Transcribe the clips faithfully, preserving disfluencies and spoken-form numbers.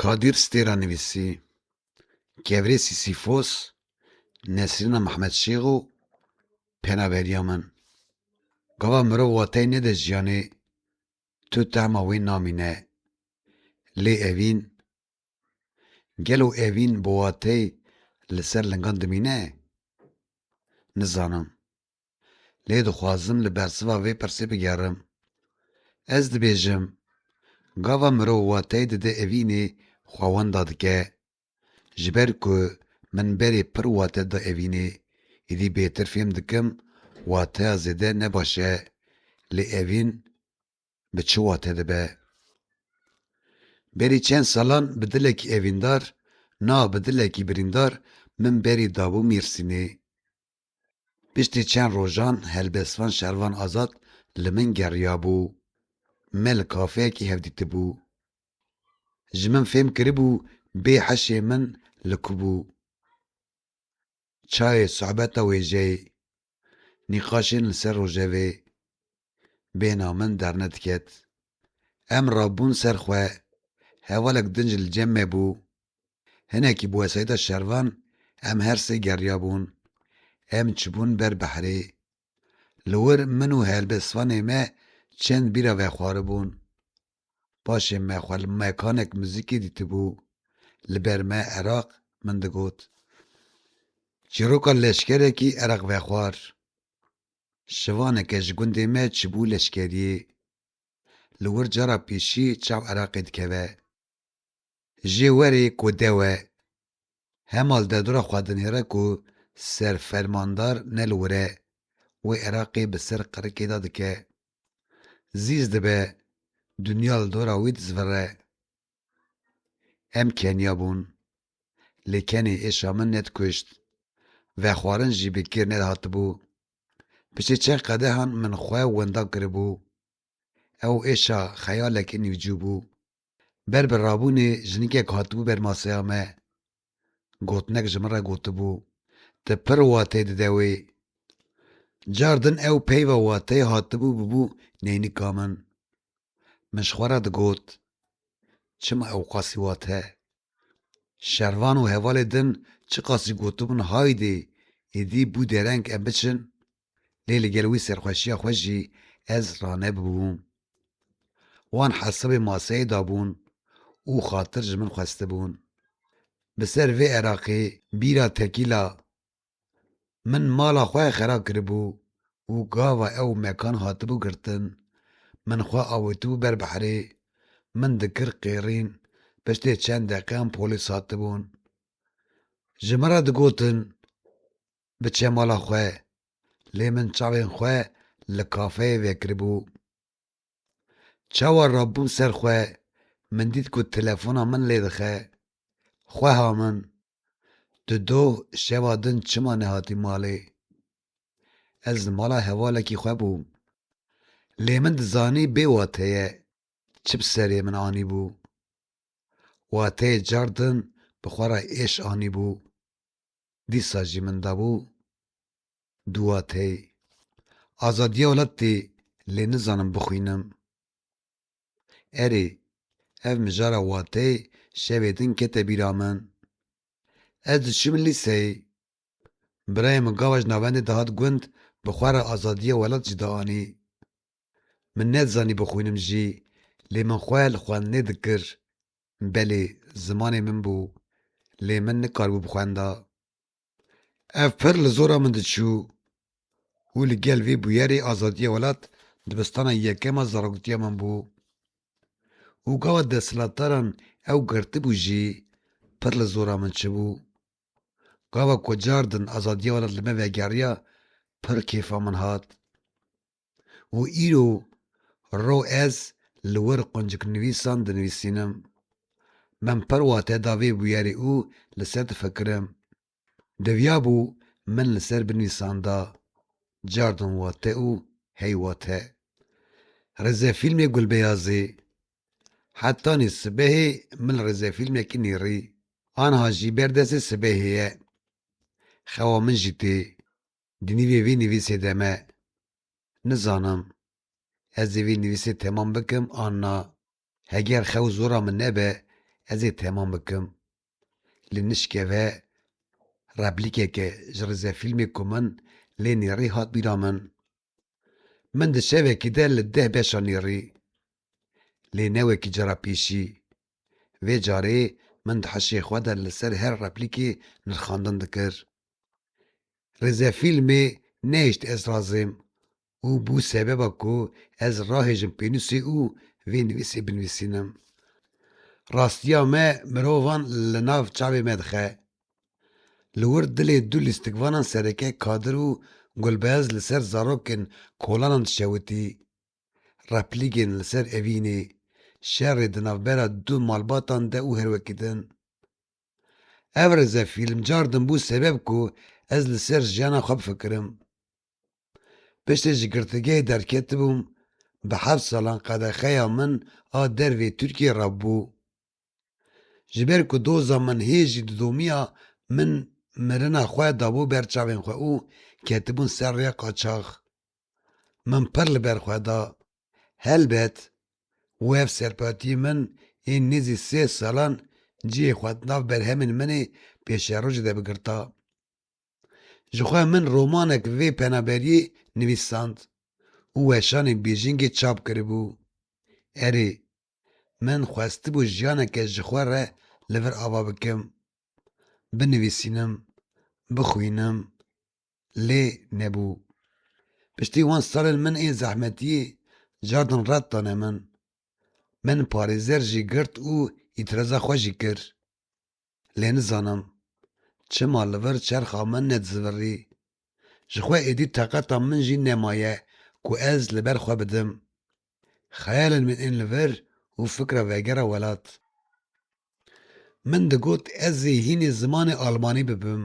Kadîr Stêra nivîsî. Kevirê Sîsîfos, Nesrîna Mehmed Şêxo, penaberiya min. Gava mirov wateyê nede jiyanê, tu tehma wê namîne. Lê evîn, gelo evîn bi wateyê li ser lingan dimîne? Nizanim. Lê dixwazim li bersiva vê pirsê bigerim. Ez dibêjim, gava mirov wateyê dide evînê xwe wenda dike. Ji ber ku min berê pir wate da evînê, êdî bêtir fêm dikim wateya zêde ne baş e, lê evîn bi çi wate dibe? Berî çend salan bi dilekî evîndar, na bi dilekî birîndar min berî dabû Mêrsînê. Piştî çend rojan helbestvan Şervan Azad li min geriyabû. Me li kafeyekî hev dîtibû. Ji min fêm kiribû bê heşê min li ku bû. Çayê, sohbeta wêjeyê, nîqaşên li ser rojevê, bêhna min dernediket. Em rabûn ser xwe, hevalek din jî li cem me bû. Hinekî bi wesayîta Şervan em her sê geriyabûn. Em çibûn ber behrê. Li wir min û helbestvanê me çend bîra vexwaribûn. Paşê me xwe li mekanek muzîkê dîtibû. Li ber me Iraq min digot. Çîroka leşkerekî Iraq vexwar. Şivaneke ji gundê me çibû leşkeriyê. Li wir cara pêşî çav Iraqê dikeve. Jê werê ku dew e. Hema li derdora xwe dinihêre ku serfermandar ne li wir e. Wê Iraqê bi ser qirikê de dike. Zîz dibe, dinya li dora wî dizvire. Em keniya bûn. Lê kenê êşa min nedikuşt. Vexwarin jî bi kêr nedihatibû. Piştî çend qedehan min xwe wenda kiribû. Ew êşa xeyalekî nîvcû bû. Ber bi rabûnê jinikek hatibû ber maseya me. Gotinek ji min re gotibû, "Tu pir wateyê dide wê." Car din ew peyva wateyê hatibû bûbû neynika min. Min ji xwe re digot, "Çima ew qasî wate?" Şervan û hevalê din çiqasî gotibûn, "Haydê, êdî bû dereng, em biçin." Lê li gel wî serxweşiya xwe jî ez ranebûbûm. Wan hesabê maseyê dabûn û xatir ji min xwestibûn. Bi ser vê Iraqê bîra tekîla min mala xwe xera kiribû û gava ew mekan hatibû girtin. Min xwe avêtibû ber behrê, min dikir qêrîn, piştê çend deqeyan polîs hatibûn. Ji min re digotin, "Biçe mala xwe." Lê min çavên xwe li kafeyê vekiribû. Çawa rabûm ser xwe, min dît ku telefona min lê dixe. "Xweha min, tu doh şeva din çima nehatî malê?" Ez li mala hevalekî xwe bûm. Lê min dizanî bê wate ye, çi bi serê min anîbû. Wateyê car din bi xwe re êş anîbû. Dîsa jî min dabû du wateyê. Azadiya welatê lê nizanim bixwînim. Erê, ev mijara wateyê şevê din kete bîra min. Ez diçûm lîseyê. Birayê min gava ji navendê dihat gund, bi xwe re azadiya welat jî dianî. Min nedizanî bixwînim jî, lê min xwe li xwendinê dikir. Belê, zimanê min bû, lê min nikaribû bixwenda. Ev pir li zora min diçû û li gel vê bûyerê azadiya welat dibistana yekem a zaroktiya min bû. Û gava desthilatdaran ew girtibû jî pir li zora min çibû. Gava ku car din azadiya welat li me vegeriya, pir kêfa min hat. Û îro ro ez li wir qunciknivîsan dinivîsînim. Min pir wate da vê bûyerê û li ser difikirim. Diviyabû min li ser binivîsan da. Car din wate û hey wate. Rêzefîlmê Gulbeyazê. Hetanî sibehê min li rêzefîlmekî nêrî. Anha jî ber destê sibehê ye. Xewa min jî tê. Di nîvê vê nivîsê de me. Nizanim ez ê vê nivîsê temam bikim an na. Heger xew zora min nebe, ez ê temam bikim. Lê nişkeve replîkeke ji rêzefîlmê ku min lê nêrî hat bîra min. Min di şevekî de li deh beşa nêrî. Lê ne wekî cara pêşî. Vê carê min di hişê xwe de li ser her replîkê nirxandin dikir. Rêzefîlmê nehişt ez razêm û bû sebeba ku ez rahêjim pênûsê û vê nivîsê binivîsînim. Rastiya me mirovan li nav çavê me dixe. Li wir dilê du lîstikvanan sereke Kadir û Gulbez li ser zarokên kolanan dişewitî. Replîgên li ser evînê, şerê di navbera du malbatan de û her wekî din. Ev rêzefîlm cardin bû sebeb ku ez li ser jiyana xwe bifikirim. Piştî ji girtîgehê derketibûm, bi heft salan qedexeya min a dervê Tirkiyê rabû. Ji ber ku doza min hê jî didomiya, min mirina xwe dabû ber çavên xwe û ketibûn ser rêya qaçax. Min pir li ber xwe da. Helbet, û ev serpatiyê min ên nêzî sê salan cihê xwe di nav berhemên min ê pêşerojê de bigirta. Ji xwe min romanek vê penaberiyê nivîsand û weşanên Bêjingê çap kiribû. Erê, min xwestibû jiyaneke ji xwe re li vir ava bikim, binivîsînim, bixwînim, lê nebû. Piştî wan salên min ê zehmetiyê cardin red dane min. Min parêzer jî girt û îtiraza xwe jî kir. Lê nizanim çima li vir çerxa min nedizivirî. Ji xwe êdî taqeta min jî nemaye ku ez li ber xwe bidim. Xeyalên min ên li vir û fikra vegera welat. Min digot ez ê hînê zimanê almanî bibim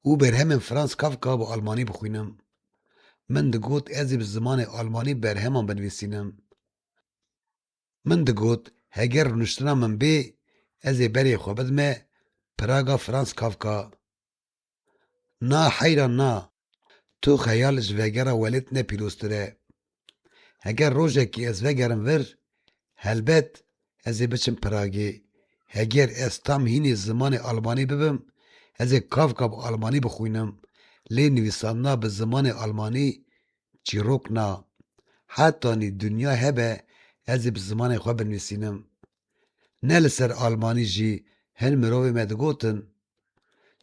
û berhemên Franz Kafka bi almanî bixwînim. Min digot ez ê bi zimanê almanî berheman binivîsînim. Min digot heger rûniştina min bê, ez ê berê xwe bidime Praga Franz Kafka. Na heyran na, tu xeyal ji vegera welêt ne pîroztir e. Heger rojekî ez vegerim vir, helbet ez ê biçim Pragê. Heger ez tam hînê zimanê almanî bibim, ez ê Kafka bi almanî bixwînim. Lê nivîsandina bi zimanê almanî çîrok na. Hetanî dinya hebe, ez ê bi zimanê xwe binivîsînim. Ne li ser almanî jî hin mirovê me digotin,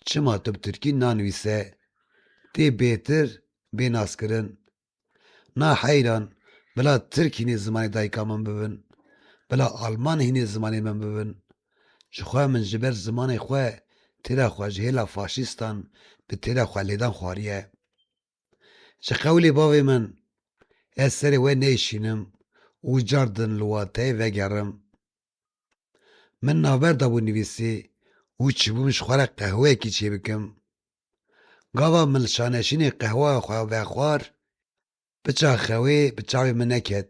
çima tu bi tirkî nanivîse? Tê bêtir bê naskirin. Na heyran, bila tirk hînê zimanê dayika min bibin, bila alman hînê zimanê min bibin. Ji xwe min ji ber zimanê xwe têra xwe ji hêla faşîstan bi têra xwe lêdan xwariye. Ji qewlê bavê min, ez serê we neyşînim û cardin li wateyê vegerim. Min navber dabû nivîsê û çûbûm ji xwe re qehweyekî çêbikim. Gava min li şaneşînê qehweya xwe vexwar, piça xewê bi çavê min neket.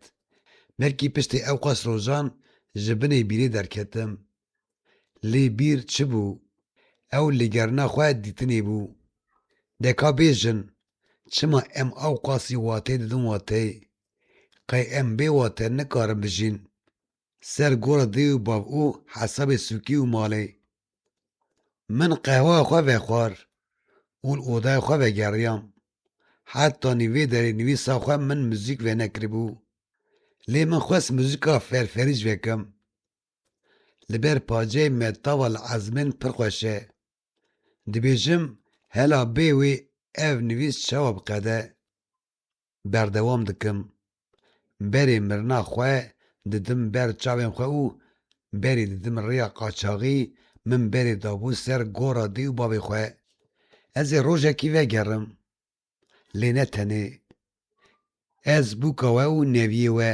Belkî piştî ewqas rojan ji binê bîrê derketim. Lê bîr çi bû? Ew lêgerina xwe dîtinê bû. De ka bêjin, çima em ewqasî wateyê didin wateyê? Qey em bê wate nikarin bijîn? Ser gora dê û bav û hesabê sûkî û malê. Min qehweya xwe vexwar û li odaya xwe vegeriyam. Hetanî vê derê nivîsa xwe min muzîk venekiribû. Lê min xwest muzîka ferferî jî vekim. Li ber paceyê me tava li ezmên pir xweş e. Dibêjim, hela bê wê ev nivîs çawa biqede? Berdewam dikim. Berê mirina xwe didim ber çavên xwe û berê didim rêya qaçaxî min berê dabû ser gora dê û bavê xwe. Ez ê rojekî vegerim. Lê ne tenê. Ez bûka we û neviyê we.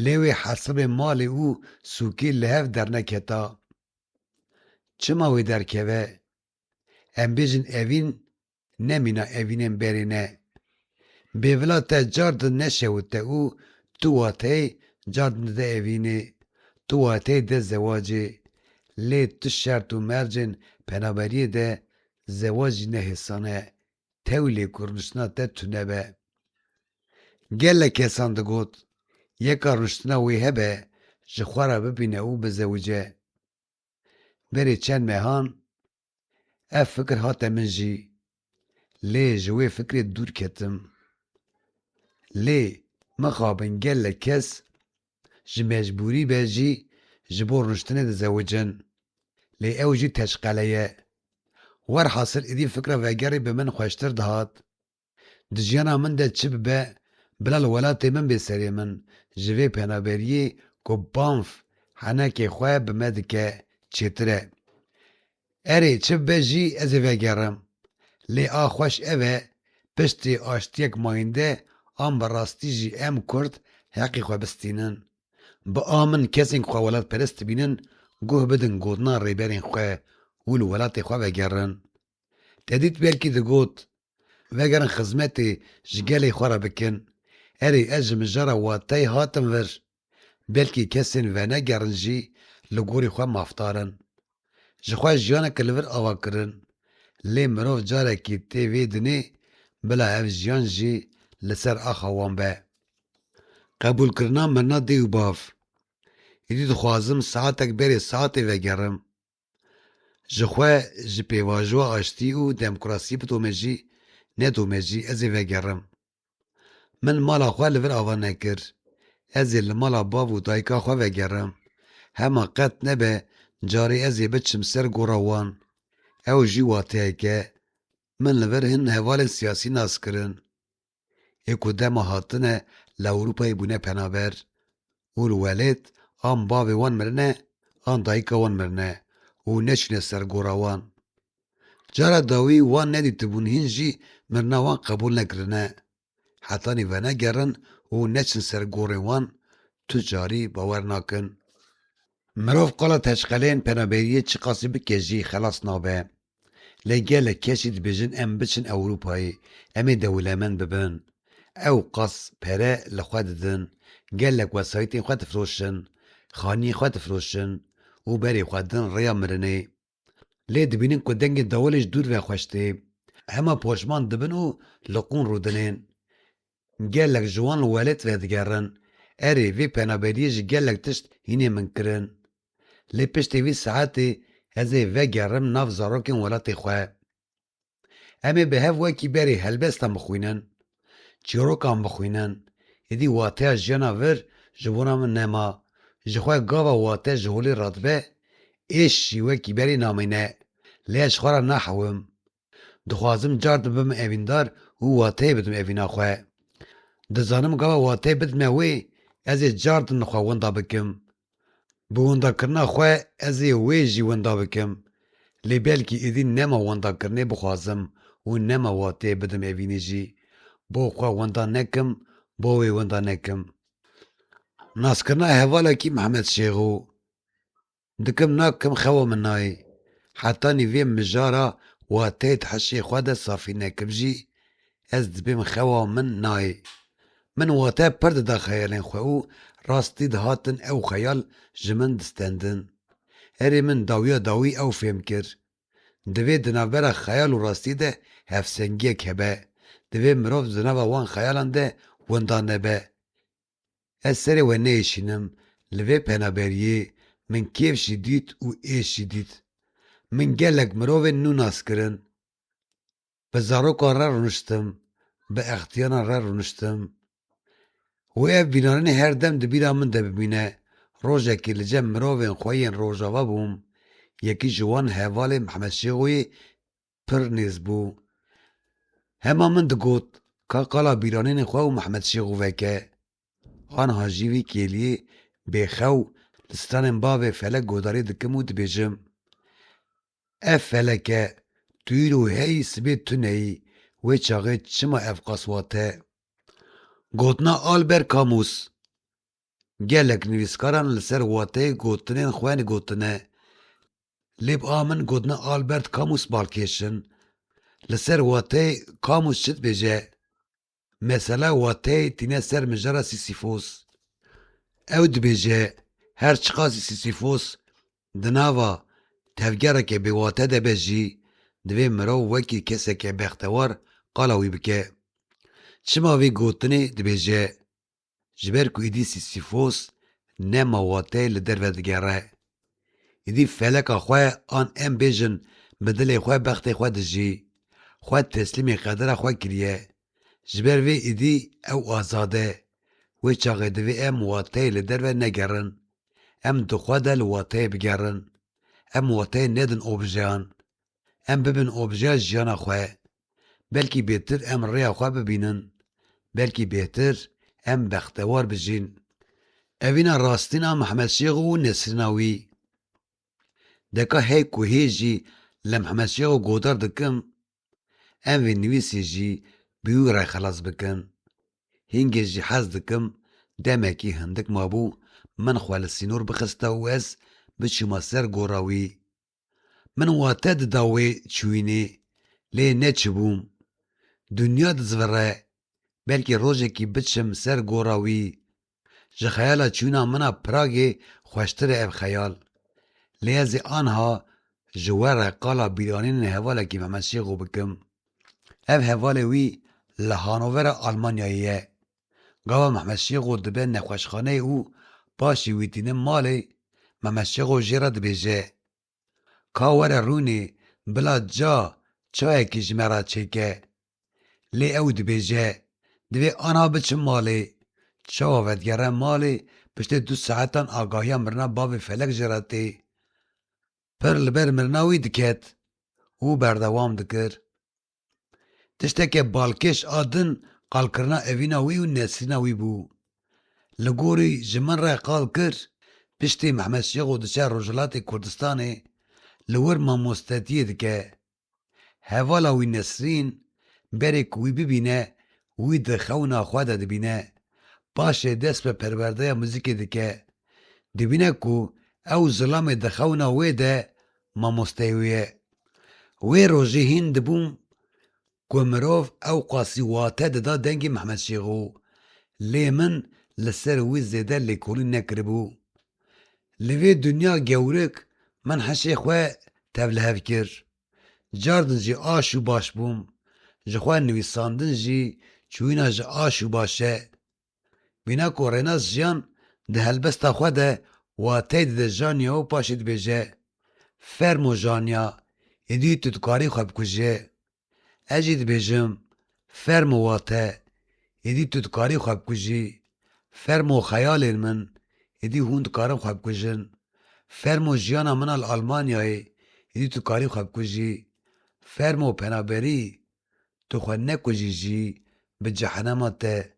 Lê wê hesibê malê û sûkê li hev derneketa. Çima wê derkeve? Em bêjin evîn ne mîna evînên berê ne. Bêvila te cardin neşewite û tu wateyê cardin dide evînê, tu wateyê de zewacê. Lê tu şert û mercên penaberiyê de zewac jî ne hêsan e. Tewlê ku rûniştina te tune be. Gelek kesan digot, yeka rûniştina wê hebe, ji xwe re bibîne û bizewice. Berê çend mehan ev fikir hate min jî. Lê ji wê fikrê dûr ketim. Lê mixabin gelek kes ji mecbûrî be jî ji bo rûniştinê dizewicin. Lê ew jî teşqele ye. Werhasil êdî fikra vegerê bi min xweştir dihat. Di jiyana min de çi bibe, bila li welatê min bê serê min, ji vê penaberiyê ku banf henekê xwe bi me dike çêtir e. Erê, çi bibe jî ez ê vegerim. Lê a xweş ev e, piştî aştiyek mayînde an bi rastî jî em Kurd heqê xwe bistînin. Bi a min kesên ku xwe welatperest dibînin, guh bidin gotina rêberên xwe û li welatê xwe vegerin. Te dît belkî digot, vegerin xizmetê ji gelê xwe re bikin. Erê, ez ji mijara wateyê hatim vir. Belkî kesên venegerin jî li gorî xwe mafdar in. Ji xwe jiyaneke li vir ava kirin. Lê mirov carekî tê vê dinê, bila ev jiyan jî li ser axa wan be. Qebûlkirina mirina dê û bav. Êdî dixwazim saetek berê saetê vegerim. Ji xwe, ji pêvajoya aştî û demokrasiyê bidome jî, nedome jî, ez ê vegerim. Min mala xwe li vir ava nekir. Ez ê li mala bav û dayika xwe vegerim. Hema qet nebe carê ez ê biçim ser gora wan. Ew jî wateyek e. Min li vir hin hevalên siyasî nas kirin. Ê ku dema hatine li Ewropayê bûne penaber û li welêt an bavê wan mirine, an dayika wan mirine û neçûne ser gora wan. Cara dawî wan nedîtibûn, hîn jî mirina wan qebûl nekirine. Hetanî venegerin û neçin ser gorên wan, tu carî bawer nakin. Mirov qala teşqeleyên penaberiyê çiqasî bike jî xelas nabe. Lê gelek kes jî dibêjin em biçin Ewropayê, em ê dewlemend bibin. Ew qas pere li xwe didin, gelek wesayîtên xwe difiroşin, xaniyên xwe difiroşin û berê xwe din rêya mirinê. Lê dibînin ku dengê dawilê ji dûr ve xweş tê. Hema poşman dibin û li qûn rûdinên. Gelek ji wan li welêt vedigerin. Erê, vê penaberiyê ji gelek tişt hînê min kirin. Lê piştê vî saetê ez ê vegerim nav zarokên welatê xwe. Em ê bi hev wekî berê helbestan bixwînin, çîrokan bixwînin. Êdî wateya jiyana vir ji bona min nema. Ji xwe gava wate ji holê radibe, êş jî wekî berê namîne. Lê ez ji xwe re nahewim. Dixwazim car din bibim evîndar û wateyê bidim evîna xwe. Dizanim gava wateyê bidime wê, ez ê car din li xwe winda bikim. Bi windakirina xwe ez ê wê jî winda bikim. Lê belkî êdî nema windakirinê bixwazim û nema wateyê bidim evînê jî. Bo xwe winda nekim, bo wê winda nekim. Naskirina hevalekî Mihemed Şêxo. Dikim nakim xewa min nayê. Hetanî vê mijara wateyê di hişê xwe de safî nekim jî, ez dibêm xewa min nayê. Min wate pir dida xeyalên xwe û rastî dihatin ew xeyal ji min distendin. Erê, min dawiya dawî ew fêm kir. Divê di navbera xeyal û rastî de hevsengiyek hebe. Divê mirov di nava wan xeyalan de winda nebe. Ez serê we neyêşînim, li vê penaberiyê min kêf jî dît û êş jî dît. Min gelek mirovên nû nas kirin. Bi zarokan re rûniştim, bi extiyaran re rûniştim. Wê ev bîranînê her dem di bîra min de bimîne. Rojekê li cem mirovên xwe yên Rojava bûm. Yekî ji wan hevalê Mihemed Şêxoyê pir nêz bû. Hema min digot, ka qala bîranînê xwe û Mihemed Şêxo veke. Anha jî vî kêliyê bêxew li stranên bavê felek godarî dikim û dibêjim, ev felek e, tu îro heyî, sibê tu neyî, wê çaxê çima ev qas wate? Gotina Albert Camus. Gelek nivîskaran li ser wateyê gotinên xwe gotine. Lê bi a min gotina Albert Camus balkêş in. Li ser wateyê Camus çi dibêje? Mesela wateyê tîne ser mijara Sîsîfos. Ew dibêje, her çiqasî Sîsîfos di nava tevgereke bêwate de be jî, divê mirov wekî keseke bextewar qala wî bike. Çima vê gotinê dibêje? Ji ber ku êdî Sîsîfos nema wateyê li derve digere. Îdî feleka xwe an em bêjin bi dilê xwe bextê xwe dijî. Xwe teslîmê qedera xwe kiriye. Ji ber vê îdî ew azad e. Wê çaxê divê em wateyê li derve negerin. Em di xwe de li wateyê bigerin. Em wateyê nedin objeyan. Em bibin objeya jiyana xwe. Belkî bêtir em rêya xwe bibînin. Belkî bêtir em bextewar bijîn. Evîna rastîna Mehmed Şêxo û nesrîna wî. Deka hey ku hê jî li Mehmed Şêxo godar dikim, em vê nivîsê jî bi wî re xelas bikin. Hingê jî hez dikim, demekî hindik mabû, min xwe li sînor bixiste û ez biçûma ser gora wî. Min wate dida wê çûyînê, lê neçibûm. Dinya dizvire, belkî rojekî biçim ser gora wî. Ji xeyala çûna min a Pragê xweştir e ev xeyal. Lê ez ê anha ji we re qala bîranînên hevalekî Mehmed Şêxo bikim. Ev hevalê wî li Hanovera Almanyayê ye. Gava Mehmed Şêxo dibe nexweşxaneyê û paşê wî tîne malê, Mehmed Şêxo jê re dibêje: Ka were rûnê, bila ca çayekî ji me re çêke. Lê ew dibêje: Divê ana biçim malê. Çawa vedigere malê, piştê du saetan agahiya mirina bavê Felek jê re tê. Pir li ber mirina wî diket û berdewam dikir. Tişteke balkêş a din qalkirina evîna wî û nesrîna wî bû. Li gorî ji min re qal kir, piştî Mehmed Şêxo diçe Rojhilatê Kurdistanê, li wir mamostetiyê dike. Hevala wî Nesrîn, berê ku wî bibîne, wî di xewna xwe de dibîne. Paşê dest bi perwerdeya muzîkê dike. Dibîne ku ew zilamê di xewna wê de mamosteyê wê ye. Wê rojê hîn dibûm ku mirov ewqasî wate dida dengê Mehmed Şêxo, lê min li ser wî zêde lêkolîn nekiribû. Li vê dinya gewrik min hişê xwe tevlihev kir. Cardin jî aş û baş bûm. Ji xwe nivîsandin jî çûyîna ji aş û baş e. Bîna ku Rênas Jiyan di helbesta xwe de wateyê dide Janya û paşê dibêje: Fermo Janya, êdî tu dikarî xwe bikujî. Ez jî dibêjim: Fermo wate, êdî tu dikarî xwe bikujî. Fermo xeyalên min, êdî hûn dikarin xwe bikujin. Fermo jiyana min a li Almanyayê, êdî tu dikarî xwe bikujî. Fermo penaberî, tu xwe nekujî jî, bi cehenema te